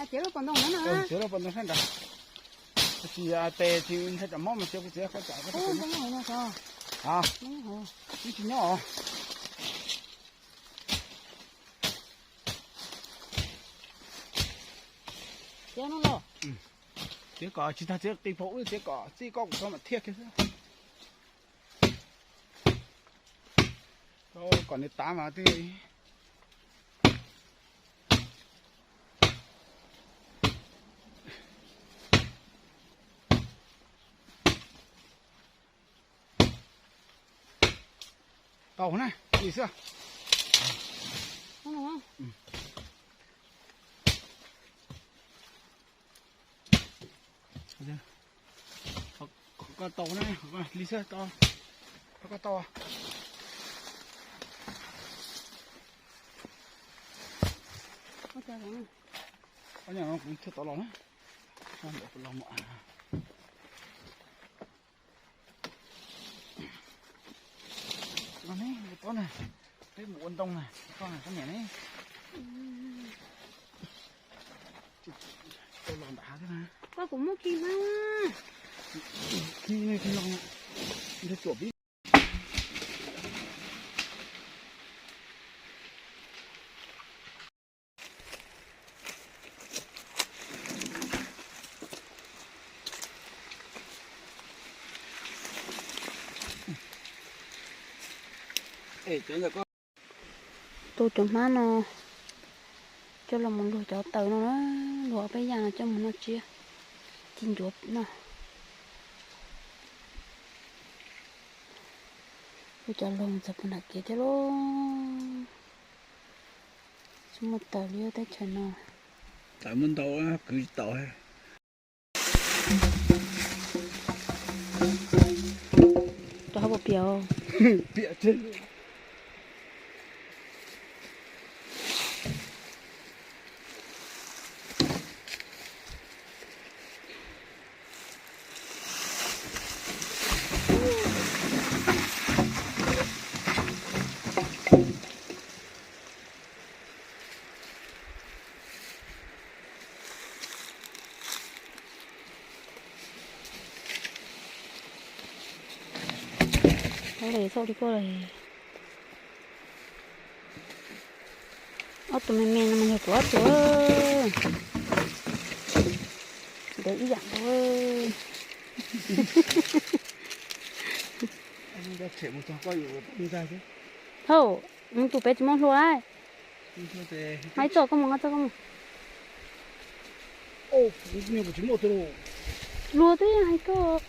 Txiav lub pas ntoo no na. Txiav lub pas ntoo sab nrad. Tsis tes tsis ntshai tsam mob mas txiav kuv txiav koj tsam koj txiav. Twb tsis nyob os. Txiav kom tsis tag txiav qis phau ub txiav kom txij koj kuv txog mam thiaj kiag xwb. Kom nws tav mas twb tau na, li xwb. Koj tau na, li xwb tau. Koj tau. Kuv thiaj tau los na. Los mus. Los ne, tob na, peb mus ua ntoo na, koj na koj niam ne. Tsis tau los nram hav thiab na. Koj kuv muaj khi na. Khi ne khi los, nrog tsuam pib. Tu cov hmab no coj los mus luag cov taws no na, luag ob peb yam no coj mus noj tsiab, ci ncuav noj. Luag cov luag mus txog puag nram kev thiab lauj. Tsis muaj taws li teb chaws no. Taws muaj ntau kwv tsis tau. Rau hauv puas piam? Piam thiab. Txhob li koj li. Ob tug me me no mas yog kuv ob tug. Ntev ib yam nkaus. Hauj, tus pem tsis muaj hlua. Hais txog koj mus, nqa txog koj mus. Hlua twb hais koj.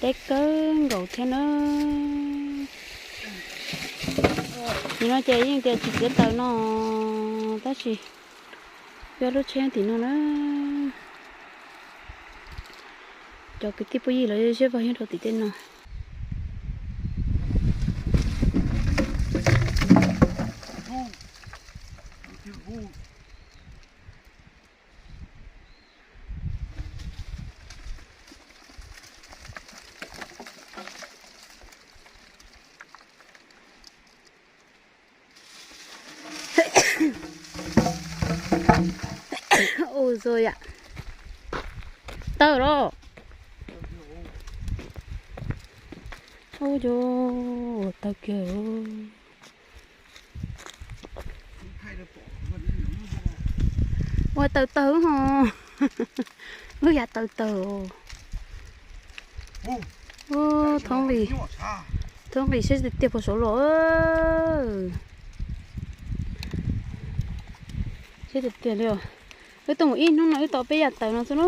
Deb kawg nkaus thiab na. Nim no ces yeej tias tsis txiav taws no, tab sis yog lub tsheb tim no na. Cov kwv tij phooj ywg lawv zej zog nyob rau tim tej no. Ua zoo yam tawg los. Ua zoo tawg kiag. Ua tawg tawg ho. Wb yav tawg tawg. Thoob nqis, thoob nqis seb tiag tiag puas saud los. Seb tiag tiag li os. Wb tuaj mus ib hnub no wb tau peb yam tawg no xwb na.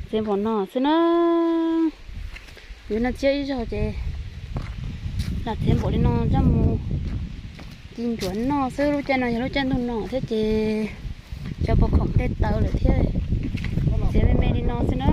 Txiav npaum no xwb na. Yuav noj tsiab ib zaug ces lam txiav npaum li no coj mus ci ncuav noj xwb. Lub caij no yog lub caij ntuj no thiab ces cov puas khoom tej tawv lawm thiab. Txiav me me li no xwb na.